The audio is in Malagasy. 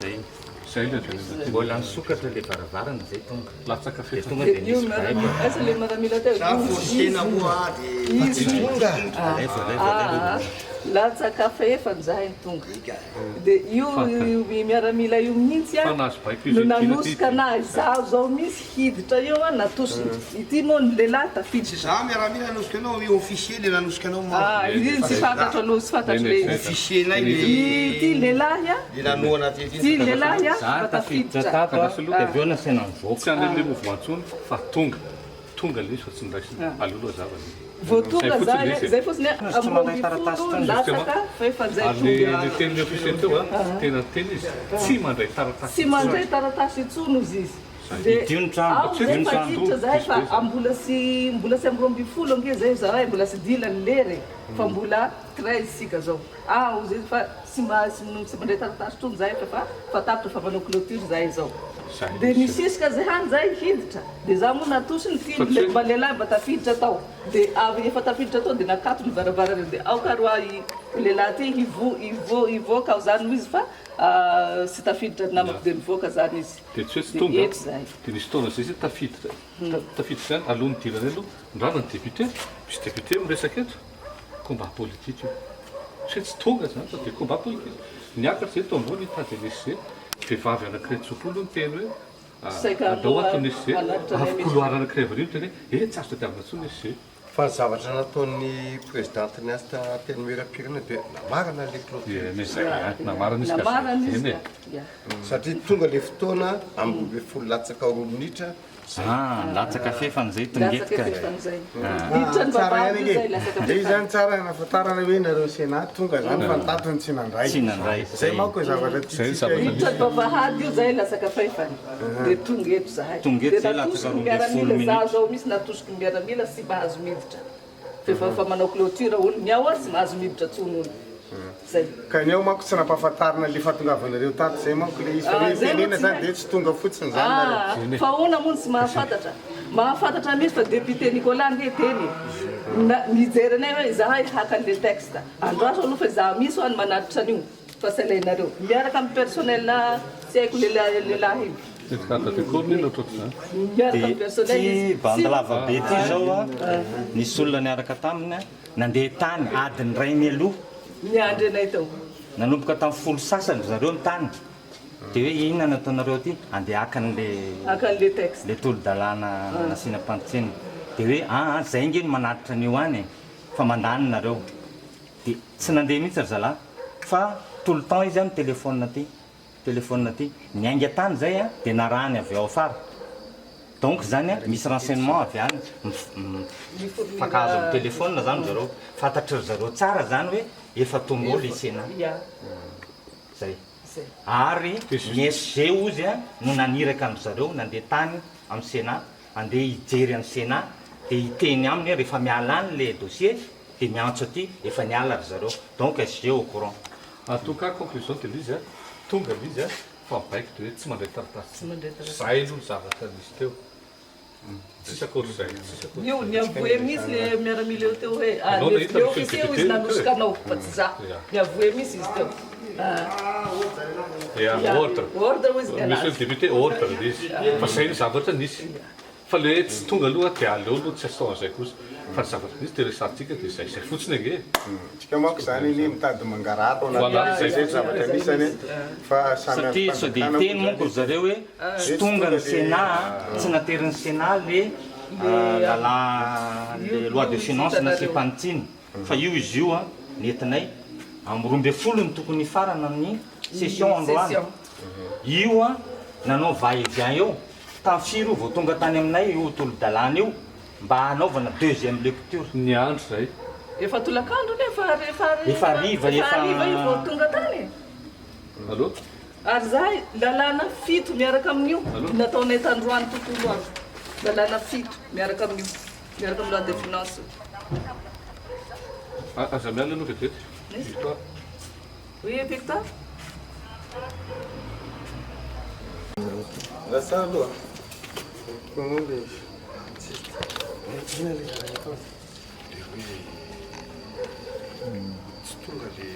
Zay. Zay ilay tenenina tiana. Mbola nisokatra ilay varavarana zay tonga. Latsaka Dia fefy. tonga dia Io nisy miaramila, baiko. aiza le miaramila teo? Za forcena moa dia Izy tsy tonga. Alaivo, alaivo, Ah, alaivo. latsaka fahefany zahay no tonga. Dia io miaramila io mihitsy Fa a nahazo baiko izy no hidiana aty nanosika dia. anahy, zaho zao mihitsy hiditra eo a natosiny. Ity moa ny lehilahy Tsy tafiditra. za miaramila nanosika anao, io officier le nanosika anao maro. Ah, iny tsy fantatro aloha, tsy fantatro le izy. Officier nay le Ity lehilahy a, le nanohana teto ity iny. lehilahy a Za fa tafiditra tafiditra. tato a, Filoha. dia avy eo nasaina nivoaka. Tsy any amin'ilay mouvement intsony fa tonga. Tonga ilay izy fa tsy noraisina. Aleo aloha hazava ilay izy. Vao tonga Zay fotsiny zany, ilay izy e. zay fotsiny a, Tsy mandray taratasy 12 intsony. latsaka fa efa zay Ary le tonga. le tenin'ny officier teo a, tena niteny izy, tsy mandray taratasy Tsy intsony. mandray taratasy intsony ozy izy. Dia Idio ny trano, ao idio zay ny fa trano. hiditra zahay fa mbola tsy mbola tsy amby 12 ange zay zahay mbola tsy dila ny lera e, fa mbola 13 isika zao. Ah ozy izy fa tsy ma tsy tsy mandray taratasy intsony zahay fa fa fa tapitra fa manao cloture zahay zao. Zay Dia izy. nisisika zay hany zahay hiditra. Dia za moa natosiny Fa ty tsy hoe mba lehilahy mba tafiditra tao. Dia avy efa tafiditra tao dia nakatony varavarana dia aoka ary hoa i lehilahy ty hivo hivo hivoaka aho zany hoy izy fa tsy tafiditra ny namako dia nivoaka zany izy. Dia tsy hoe tsy Dia tonga eto zahay. Dia nisy fotoana zay izy tafiditra tafiditra ihany alohan'ny hidirany aloha nirava ny député, misy député miresaka eto, combat politique io. Tsy hoe tsy tonga zany fa dia combat politique. Niakatra zay tao ambony hitady an'i SG, vehivavy anankiray tso-po aloha niteny hoe Saika andao aloha ato ny SG, hanatitra avy anay couloir anankiray avy ary niteny hoe eh tsy azo tadiavina intsony ny SG. Fa ny zavatra nataon'ny présidente ny Antenimierampirenena dia namarana ilay clôture. Eny e, namarana izy ka Namarana izy eny e. ka, ya. Satria tonga ilay fotoana amin'ny 12 latsaka roa minitra izay. Ah, latsaka fefany izay tonga eto Latsaka ka. fefany izay. Hiditra ny Tsara vavahady ihany io izay ange. latsaka Ilay izy fefany. zany tsara nahafantarana hoe nareo Sénat tonga zany fa ny tato no tsy nandray. Tsy nandray, Zay zay. manko zavatra Zay ny tiantsika zavatra Hiditra ny vavahady io izay latsaka fefany. Dia tonga eto izahay. Tonga eto Dia izay latsaka natosiky ny 12 miaramila, minitra. izaho izao mihitsy natosiky ny miaramila tsy mahazo miditra. Fa efa manao cloture hono ny ao ary tsy mahazo miditra tsony hono. Zay. Ka ny ao manko tsy nampahafantarina le fahatongavanareo tato zay manko le izy fa Ah, hoe zay moa tenena tsy zany hay. de tsy tonga fotsiny zany nareo. Ah, fa ahoana moa no tsy mahafantatra? Mahafantatra mihitsy fa député Nicolas ange teny e. Na, mijery anay hoe izahay haka an'le texte. Andraso aloha fa izaho mihitsy hoa no manatitra an'io fa tsy alainareo. Miaraka amin'ny personnel tsy haiko le lehilahy iny. Mety garde du corps anie no ataoko izany. Miaraka Dia amin'ny personnel ity izy. bandy Tsy lava be ity izao a, nisy olona niaraka taminy a, nandeha tany adiny iray mialoha. Niandry anay tao. Nanomboka tamin'ny folo sasany ry zareo ny tany. Dia hoe inona no ataonareo aty? Andeha haka an'le Haka an'le texte. le tolo-dalàna nasiana mpanontsaina. Dia hoe aa zay ange no manatitra an'io any e, fa mandany nareo. Dia tsy nandeha mihitsy ry zalahy fa tout le temps izy a mi-téléphone aty. Téléphone ty. Niainga tany zay a, de narahany avy ao afara. Donc zany a, misy renseignement avy any, mifankahazo amin'ny téléphone zany zareo. Fantatry ry zareo tsara zany hoe efa tonga ao le Sénat. Zay. Ary ny SG ozy a no naniraka an-dry zareo nandeha tany amin'ny Sénat, andeha hijery an'i Sénat, de hiteny aminy hoe rehefa miala any le dossier de miantso aty, efa niala ry zareo. Donc SG au courant. En tout cas conclusion de l'izy a, tonga l'izy a, fa mibaiko de hoe tsy mandray taratasy zay aloha ny zavatra nisy teo, tsisy ankoatr'izay, tsisy ankoatr'izay. Io niavouer mihitsy le miaramila eo teo hoe ah Ianao le nahita le monsieur le officier député hoy izy io teo e. nanosika anao fa tsy za, Ya. niavouer mihitsy izy teo. Ah. Ya, Ya, ordre. ordre hoy izy ny Monsieur le anazy. député, ordre le izy, fa zay ny zavatra nisy. Fa le hoe tsy tonga aloha dia aleo aloha tsy atao an'izay kosa. Fa ny zavatra misy dia resahantsika dia izay izay fotsiny ange e. Tsika manko izany anie mitady mangarahara ao Voilà, anatin'izay izay izay zavatra misy zany fa samy Satria sao dia andrim-panjakana hiteny moa monko ry zany zareo hoe tsy tonga ny Sénat a, tsy naterin'ny Sénat le lalà le loi de finance nasiam-panitsiana fa io izy io a nentinay amin'ny 12 no tokony hifarana ny session androany io a nanao va et vient eo Tamin'ny firy io vao tonga tany aminay io tolo-dalàna io mba hanaovana deuxième lecture? Ny andro izay. Efa tolakandro anie efa efa Efa hariva, efa efa. hariva io vao tonga tany e. Allô? Ary zahay lalàna fito miaraka amin'io Allô? nataonay tandroany tontolo andro. Lalàna fito miaraka amin'io, miaraka amin'ny loi de finance io. Aza miala aloha vetivety. Victoire. Oui Victor? Lasa aloha. Comment le Inona le raha atao? Le hoe tsy tonga le.